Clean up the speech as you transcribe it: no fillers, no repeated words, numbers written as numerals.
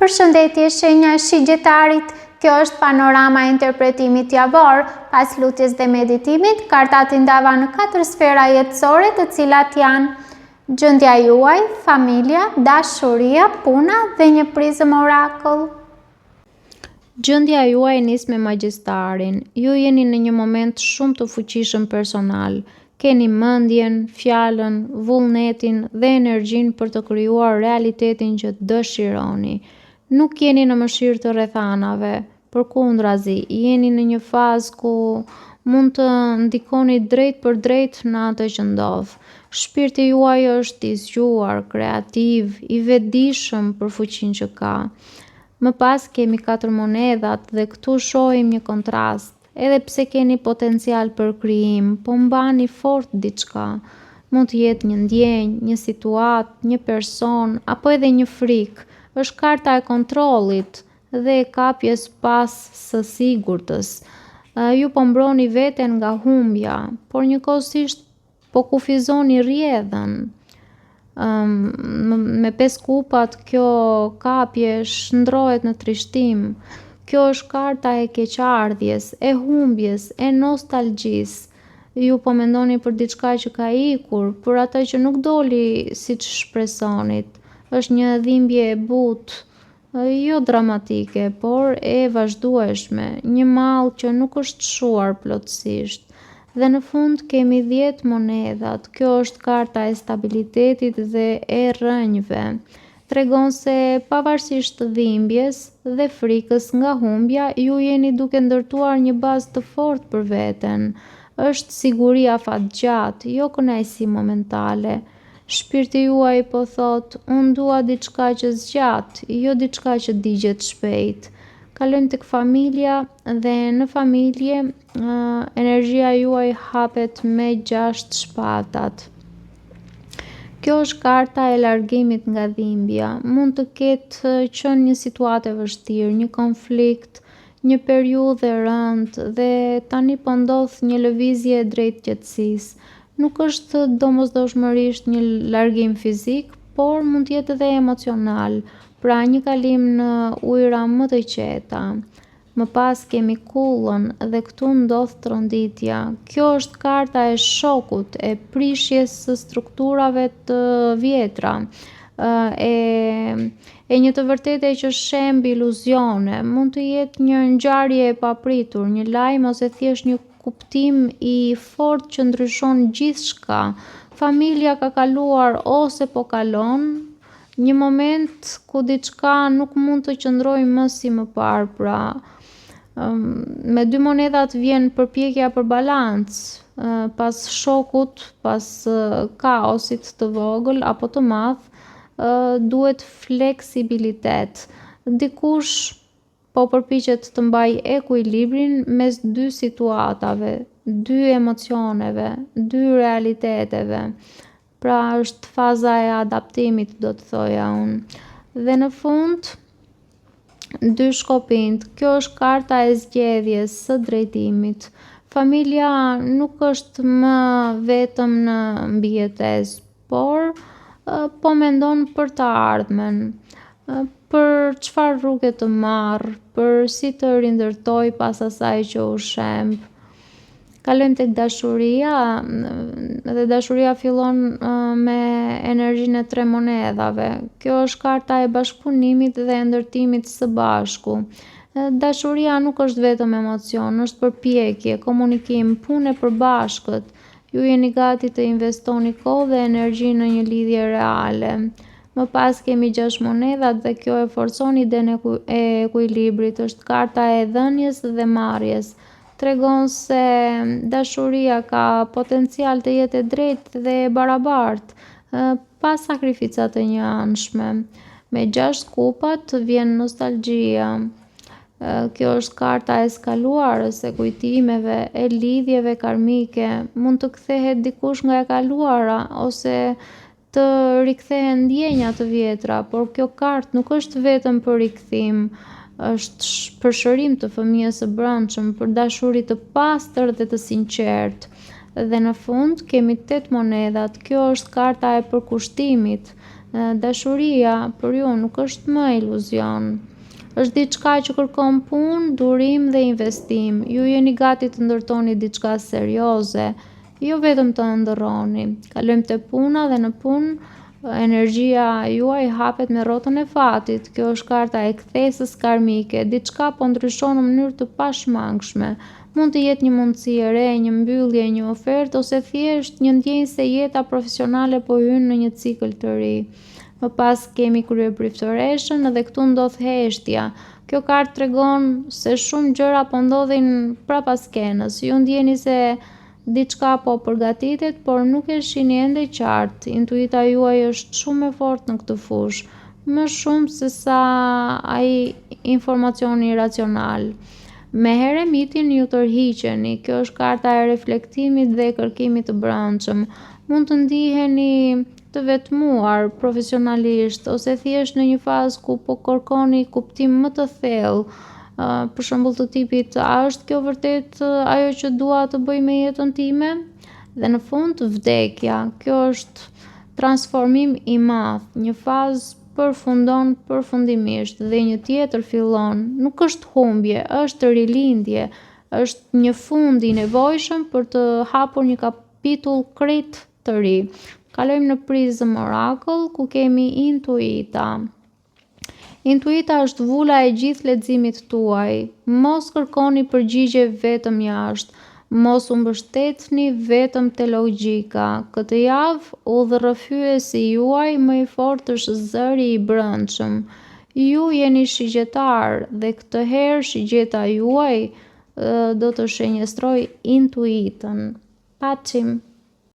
Përshëndetje shenja e Shigjetarit, kjo është panorama e interpretimit javor. Pas lutjes dhe meditimit, kartat i ndava në katër sfera jetësore të cilat janë gjendja juaj, familja, dashuria, puna dhe një prizëm orakull. Gjendja juaj nis me magjistarin. Ju jeni në një moment shumë të fuqishëm personal. Keni mendjen, fjalën, vullnetin dhe energjinë për të krijuar realitetin që dëshironi. Nuk jeni në mëshirë të rrethanave, përkundrazi, jeni në një fazë ku mund të ndikoni drejtpërdrejt në atë që ndodh. Shpirti juaj është i zgjuar, kreativ, i vetëdijshëm për fuqinë që ka. Më pas kemi katër monedhat dhe këtu shohim një kontrast. Edhe pse keni potencial për krijim, po mbani fort diçka. Mund të jetë një ndjenjë, një situatë, një person apo edhe një frikë. Është karta e kontrollit dhe e kapjes pas së sigurtës. Ju po mbroni veten nga humbja, por njëkohësisht Po kufizoni rrjedhën. Me pesë kupat kjo kapje shndërrohet në trishtim. Kjo është karta e keqardhjes, e humbjes, e nostalgjisë. Ju po mendoni për diçka që ka ikur, për atë që nuk doli siç shpresonit. Është një dhimbje e butë, Jo dramatike, por e vazhdueshme, një mall që nuk është shuar plotësisht. Dhe në fund kemi 10 monedhat. Kjo është karta e stabilitetit dhe e rrënjëve. Tregon se pavarësisht dhimbjes dhe frikës nga humbja, ju jeni duke ndërtuar një bazë të fortë për veten. Është siguri afatgjatë, jo kënaqësi momentale. Shpirti juaj po thotë, unë dua diçka që zgjat, jo diçka që digjet shpejt. Kalojmë tek familja dhe në familje energjia juaj hapet me gjashtë shpatat. Kjo është karta e largimit nga dhimbja. Mund të ketë qenë një situatë e vështirë, një konflikt, një periudhë e rëndë dhe tani po ndodh një lëvizje drejt qetësisë. Nuk është domosdoshmërisht një largim fizik, por mund të jetë edhe emocional, pra një kalim në ujëra më të qeta. Më pas kemi kullën dhe këtu ndodh tronditja. Kjo është karta e shokut, e prishjes së strukturave të vjetra, e e një të vërtete që shemb iluzione. Mund të jetë një ngjarje e papritur, një lajm ose thjesht një kuptim i fortë që ndryshon gjithçka. Familja ka kaluar ose po kalon një moment ku diçka nuk mund të qëndrojë më si më parë, pra me dy monedhat vjen përpjekja për balancë, pas shokut, pas kaosit të vogël apo të madh, duhet fleksibilitet. Dikush po përpiqet të mbajë ekuilibrin mes dy situatave, dy emocioneve, dy realiteteve. Pra është faza e adaptimit, do të thoja unë. Dhe në fund, dy shkopinjtë. Kjo është karta e zgjedhjes së drejtimit. Familja nuk është më vetëm në mbijetesë, por po mendon për të ardhmen, për çfarë rruge të marrë, për si të rindërtojë pas asaj që u shemb. Kalojmë tek dashuria dhe dashuria fillon me energjinë e tre monedhave. Kjo është karta e bashkëpunimit dhe e ndërtimit së bashku. Dashuria nuk është vetëm emocion, është përpjekje, komunikim, punë e përbashkët. Ju jeni gati të investoni kohë dhe energji në një lidhje reale. Më pas kemi gjashtë monedhat dhe kjo e forcon idenë e ekuilibrit, është karta e dhënies dhe marrjes. Tregon se dashuria ka potencial të jetë e drejtë dhe e barabartë, pa sakrifica të njëanshme. Me gjashtë kupat vjen nostalgjia. Kjo është karta e së kaluarës, e kujtimeve, e lidhjeve karmike. Mund të kthehet dikush nga e kaluara ose të rikthehen ndjenja të vjetra, por kjo kartë nuk është vetëm për rikthim, është për shërim të fëmijës së brendshëm, për dashuri të pastër dhe të sinqertë. Dhe në fund kemi tetë monedhat. Kjo është karta e përkushtimit. Dashuria për ju nuk është më iluzion. Është diçka që kërkon punë, durim dhe investim. Ju jeni gati të ndërtoni diçka serioze, jo vetëm të ëndërroni. Kalojmë te puna dhe në punë energjia juaj hapet me rrotën e fatit. Kjo është karta e kthesës karmike. Diçka po ndryshon në mënyrë të pashmangshme. Mund të jetë një mundësi e re, një mbyllje, një ofertë ose thjesht një ndjenjë se jeta profesionale po hyn në një cikël të ri. Më pas kemi kryepriftëreshën dhe këtu ndodh heshtja. Kjo kartë tregon se shumë gjëra po ndodhin prapa skenës. Ju ndjeni se diçka po përgatitet, por nuk e shihni ende qartë. Intuita juaj është shumë e fortë në këtë fushë, më shumë se sa ai informacioni racional. Me heremitin ju tërhiqeni, kjo është karta e reflektimit dhe kërkimit të brendshëm. Mund të ndiheni të vetmuar profesionalisht ose thjesht në një fazë ku po kërkoni kuptim më të thellë, për shembull të tipit a është kjo vërtet ajo që dua të bëj me jetën time? Dhe në fund vdekja, kjo është transformim i madh, një fazë përfundon përfundimisht dhe një tjetër fillon. Nuk është humbje, është rilindje, është një fund i nevojshëm për të hapur një kapitull krejt të ri. Kalojmë në Prism Oracle ku kemi intuita. Intuita është vula e gjithë leximit tuaj. Mos kërkoni përgjigje vetëm jashtë. Mos u mbështetni vetëm te logjika. Këtë javë, udhërrëfyesi juaj më i fortë është zëri i brendshëm. Ju jeni shigjetar dhe këtë herë shigjeta juaj do të shënjestrojë intuitën. Paçim!